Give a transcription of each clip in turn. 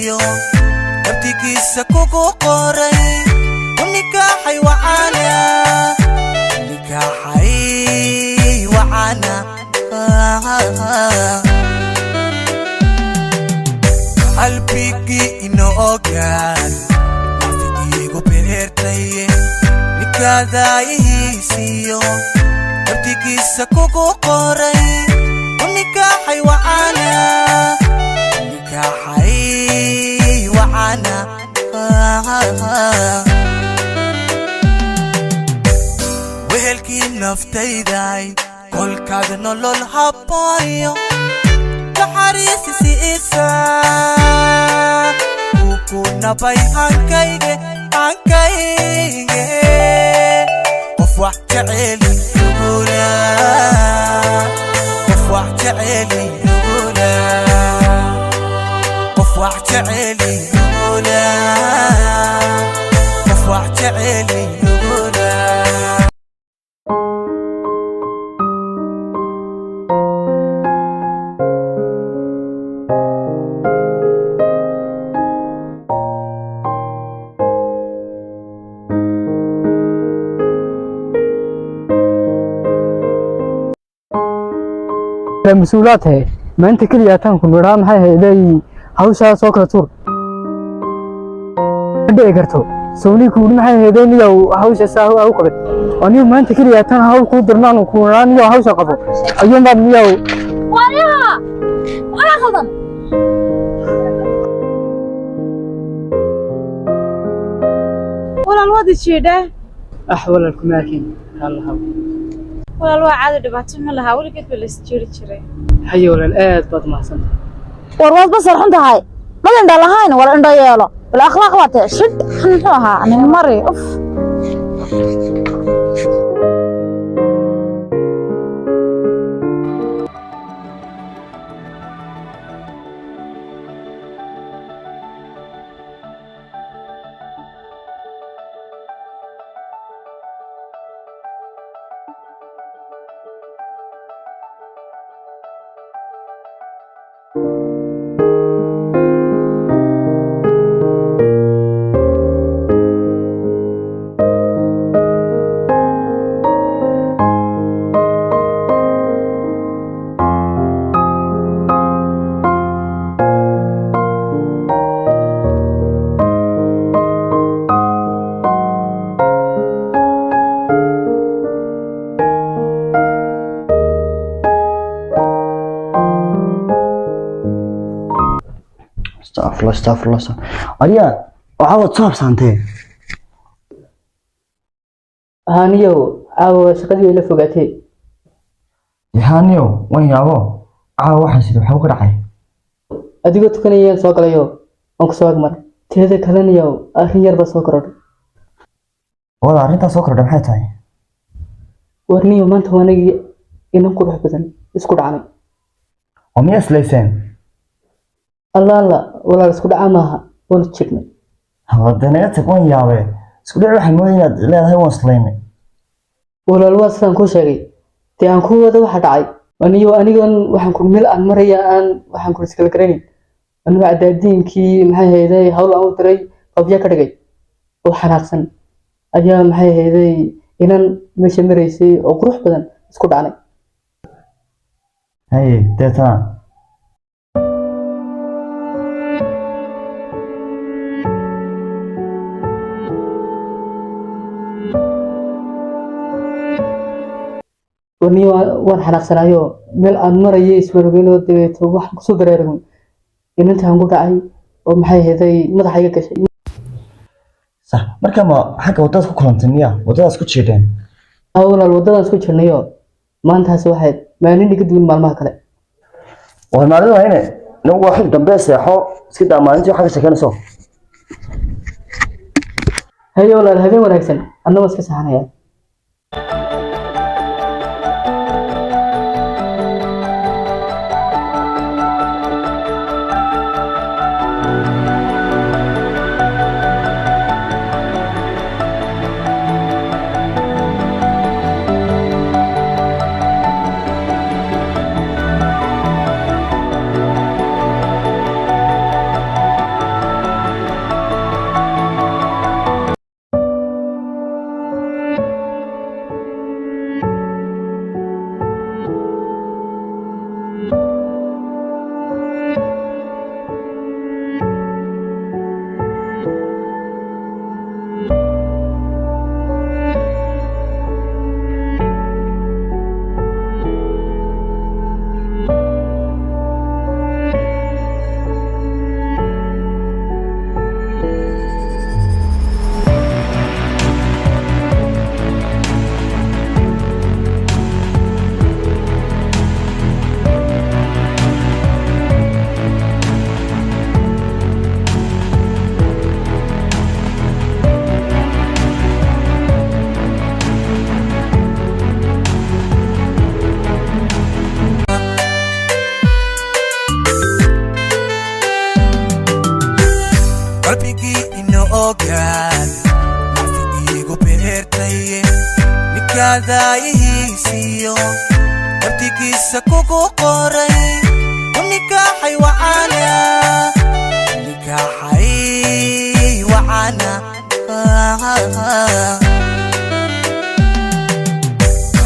Daayihiisiyo abtigiisa kugu qoray, u nikaaxay wacana, nikaaxay wacana. Qalbigii ino ogaan naftigiigu beertay, ninkadaayihiisiyo abtigiisa kugu qoray, u nikaaxay wacana, nikaaxay wacana. Wehelkii naftayday, kolkaad nolol habooyo naxariisi siisa, ku nabay hankayge, hankayge. Qof wax jeceli ugula, qof wax jeceli ugula, qof wax jeceli ugula, qof wax jeceli ugula. Mas-uulaad tahay maanta keliya taan ku nidhaa, maxay hayday hawshaa soo kala tuur ma dhici karto. Sawni kuuri maxay hayday niyow hawsha saa u qaban anigu maanta keliya taan hawl kuu dirnaan ku nidhaa, niyow hawsha qabo ayuunbaad niyow. Wariha! Waxaa khaldan. Walaal, waad isjiidhaa. Ah, walaal, kuma arkin hallahaw. Walaal, waa caadi, dhibaato ma laha, weligeed ba la isjiiri jiray. Haye walaal, aad baad mahadsantahay. War, waad basar xun tahay, mad indha lahayn. War, indho yeelo bal, akhlaaq baa tahay. Shid xun muxuu ahaa nin mari uf. Astagfirullah, astagfirullah, astagfirullah. Aryaa, waxaa waad soo habsaantee? Haa niyow, caawa shaqadii way la fogaatay. Yahaaniyow, waan yaabo. Caawa waxaan sidii waxaa ku dhacay? Adigoo tukanayaan soo galayo, waan ku soo agmaray. Teeda kale niyow, arrin yar baa soo korodhay. Wada arrintaas soo kordhay maxay tahay? War niyow, maanta waa anagii inan qurux badan isku dhacnay. Oo miyaa islayseen? Alla alla, walaal, isku dhaca maaha, waan jirnay. Hade naga tag, waan yaabee. Isku dhici waxaan moodaya inaad leedahay waan islaynay. Walaal, waa sidaan kuu sheegay dee, aan ku wada waxa dhacay. Aniyo anigan waxaan ku meel aan maraya aan waxaan ku iskala garanayn, anigu cadaadiinkii maxay hayday hawl aan u diray qabya ka dhigay oo xanaaqsan ayaa maxay hayday inan meesha maraysay oo qurux badan isku dhacnay. Haye, deetana? Waniyo waan xanaaqsanaayo, meel aan marayay iswarogeenoo, dabeeto waxaan kusoo baraarugin inantaan ku dhacay oo maxay hayday madaxa iga gashay. Sax, marka ma xagga waddadaas ku kulantay miyaa? Waddadaas ku jiidheen? Haa walaal, waddadaan isku jirnayo. Maantaasi waxayd maalin iga duwan maalmaha kale. Waa maalin waa ine nagu waa xil dambe, seexo, iska daa maalintii waxaa ka sheekeynayso. Haye walaal, habeen wanaagsan, anna waan iska saxanaya. Ina ogaan nafi iigu beertay ninkaadaayihiisiyo nabdigiisa kugu qoray u nikaaxay wacana, nikaaxay wacana.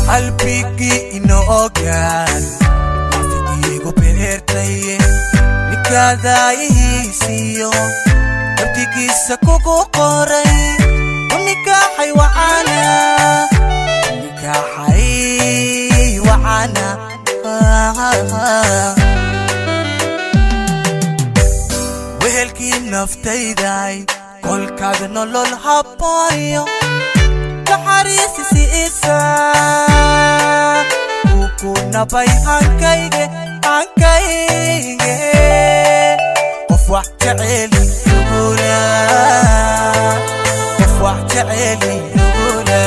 Qalbigii ina ogaan nafi iigu beertay ninkaadaayihiisiyo nabdigiisa kugu qoray u nikaaxay wacana, nikaaxay wacana. Wehelkii naftayday kolkaad nolol habooyo naxariisi siisa kuku nabay hankayge, hankayge. Qof wax jeceli nugula, qof wax jeceli nugula,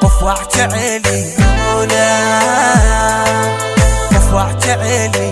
qof wax jeceli nugula, qof wax jeceli.